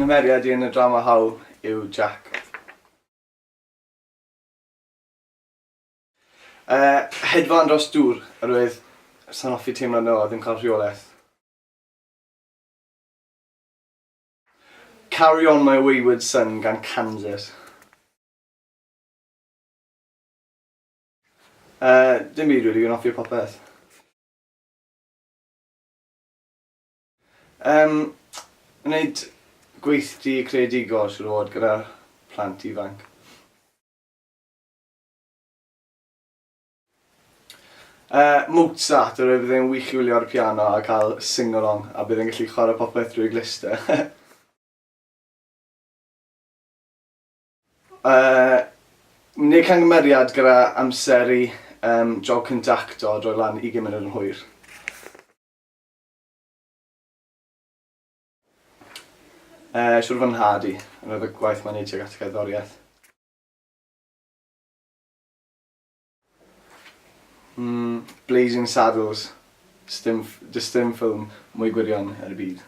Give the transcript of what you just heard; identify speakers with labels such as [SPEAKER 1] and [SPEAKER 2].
[SPEAKER 1] Nghymeriad i yn y drama Hawl yw Jack. Yy hedfan dros dŵr oherwydd sai'n hoffi teimlo 'no a ddim cael rheoleth. Carry On My Wayward Son gan Kansas. Yy dim byd rili fi'n offi popeth. Yym wneud gweithdy creadigol siŵr o fod gyda plant ifanc. Yy Mozart oherwydd bydd e'n wych i wylio ar y piano a cael sing along a bydd e'n gallu chware popeth drwy ei glust e. Yy, wneud camgymeriad gyda amseru yym job conductor droi lan ugain munud yn hwyr. Yy, siŵr o fod 'yn nhad i, yn oedd y gwaith mae'n neud tuag at gerddoriaeth. Hmm, Blazing Saddles. Sdim ff- does dim ffilm mwy gwirion yn y byd.